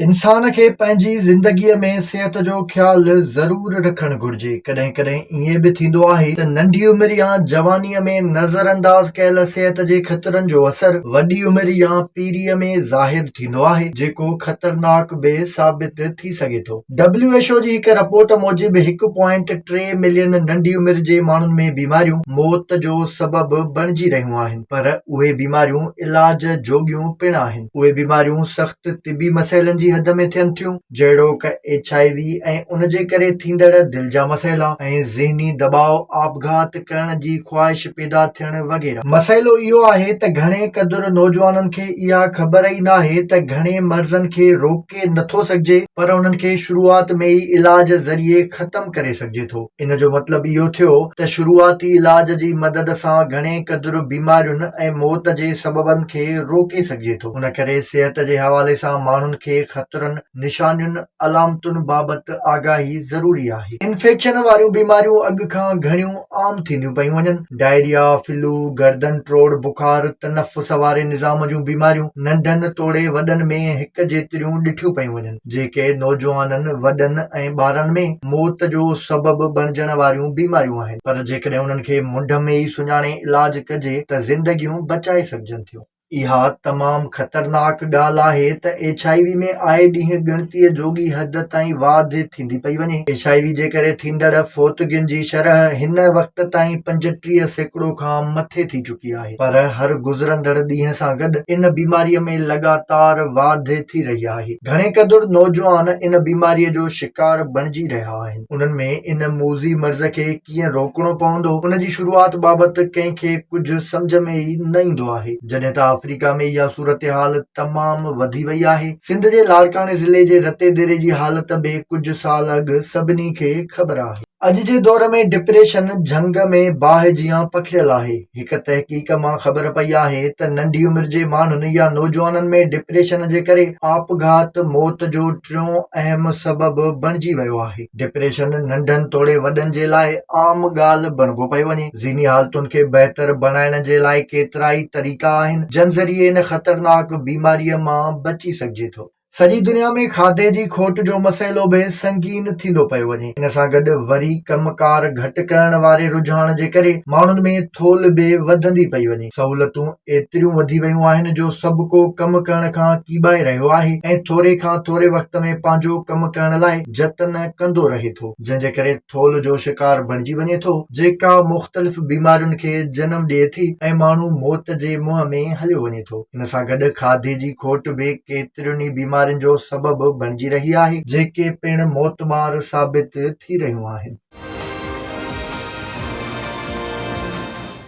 انسان کي پنهنجي زندگيء ۾ صحت جو خيال ضرور رکڻ گهرجي. ڪڏهن ڪڏهن ائين به ٿيندو آهي ته ننڍي عمر يا جوانيء ۾ نظرانداز ڪيل صحت جي خطرن جو اثر وڏي عمر يا پيريء ۾ ظاهر ٿيندو آهي، جيڪو خطرناڪ به ثابت ٿي سگهي ٿو. ڊبليو ايڇ او جي هڪ رپورٽ موجب هڪ پوائنٽ ٽي ملين ننڍي عمر جي ماڻهن ۾ بيماريون موت جو سبب بڻجي رهيون آهن، پر اهي بيماريون علاج جوڳيون پڻ آهن. اهي بيماريون سخت طبي مسئلن جي حد ۾ ٿين ٿيون، جهڙوڪ ايڇ I V ۽ ان جي ڪري ٿيندڙ دل جا مسئلا ۽ ذهني دٻاء، آپگهات ڪرڻ جي خواهش پيدا ٿيڻ وغيره. مسئلو اهو آهي ته گهڻي قدر نوجوانن کي اها خبر ئي ناهي ته گهڻي مرضن کي روڪي نٿو سگهجي پر انهن کي شروعات ۾ ئي علاج ذريعي ختم ڪري سگهجي ٿو. ان جو مطلب اهو ٿيو ته شروعاتي علاج جي مدد سان گهڻي قدر بيمارين ۽ موت جي سببن کي روڪي سگهجي ٿو. ان ڪري صحت جي حوالي سان ماڻهن کي خطرن، نشانين، علامتن بابت آگاهي ضروري آهي. انفيڪشن واريون بيماريون اڳ کان گهڻيون عام ٿينديون پيون وڃن. ڊائريا، فلو، گردن ٽوڙ بخار، تنفس واري نظام جون بيماريون ننڍن توڙي وڏن ۾ هڪ جيتريون ڏٺيون پيون وڃن. جيڪي نوجوانن، وڏن ۽ ٻارن ۾ موت جو سبب بڻجڻ واريون بيماريون آهن پر جيڪڏهن انهن کي منڍ ۾ ئي سڃاڻي علاج ڪجي ته زندگيون بچائي سگهجن ٿيون. اها تمام خطرناڪ ڳالهه آهي ته ايڇ I V ۾ آئي ڏينهن ڳڻتيء جوڳي حد تائين واڌ ٿيندي پئي وڃي. ايڇ I V جي ڪري ٿيندڙ فوتگين جي شرح هن وقت تائين 35% کان مٿي ٿي چڪي آهي پر هر گذرندڙ ڏينهن سان گڏ ان بيماريء ۾ لڳاتار واڌ ٿي رهي آهي. گهڻي قدر نوجوان ان بيماريء جو شڪار بڻجي رهيا آهن. انهن ۾ ان موذي مرض کي ڪيئن روڪڻو پوندو، ان جي شروعات بابت ڪنهن کي ڪجهه سمجهه ۾ ئي نه ايندو آهي. جڏهن ته آفريڪا ۾ اها صورتحال تمام وڌي وئي آهي. سنڌ جي لاڙڪاڻي ضلعي جي رتي ديري جي حالت به ڪجهه سال اڳ سڀني کي خبر آهي. اڄ جي دور ۾ ڊپريشن جهنگ ۾ باهه جيان پکڙيل آهي. هڪ تحقيق مان خبر پئي آهي ته ننڍي عمر جي ماڻهن يا نوجوانن ۾ ڊپريشن جي ڪري آپگهات موت جو ٽيون اهم سبب بڻجي ويو آهي. ڊپريشن ننڍن توڙي وڏن جي لاء عام ڳالهه بڻبو پيو وڃي. ذهني حالتن کي بهتر بڻائڻ جي لاء ڪيترائي طريقا آهن جن ذريعي ان خطرناڪ بيماريء مان بچي سگهجي ٿو. سڄي دنيا ۾ کاڌي جي کوٽ جو مسئلو به سنگين ٿيندو پيو وڃي. ان سان گڏ وري ڪم ڪار گهٽ ڪرڻ واري رجحان جي ڪري ماڻهن ۾ ٿولهه به وڌندي پئي وڃي. سهولتون ايتريون وڌي ويون آهن جو سڀ ڪو ڪم ڪرڻ کان ڪيٻائي رهيو آهي ۽ ٿوري کان ٿوري وقت ۾ پنهنجو ڪم ڪرڻ لاء جتن ڪندو رهي ٿو. جنهن جي ڪري ٿولهه جو شڪار بڻجي وڃي ٿو، جيڪا مختلف بيمارين کي جنم ڏئي ٿي ۽ ماڻهو موت جي منهن ۾ هليو وڃي ٿو. ان سان گڏ کاڌي جي کوٽ به ڪيترين ئي بيمارين جو سبب بڻجي رهي آهي، جيڪي پڻ موتمار ثابت ٿي رهيون آهن.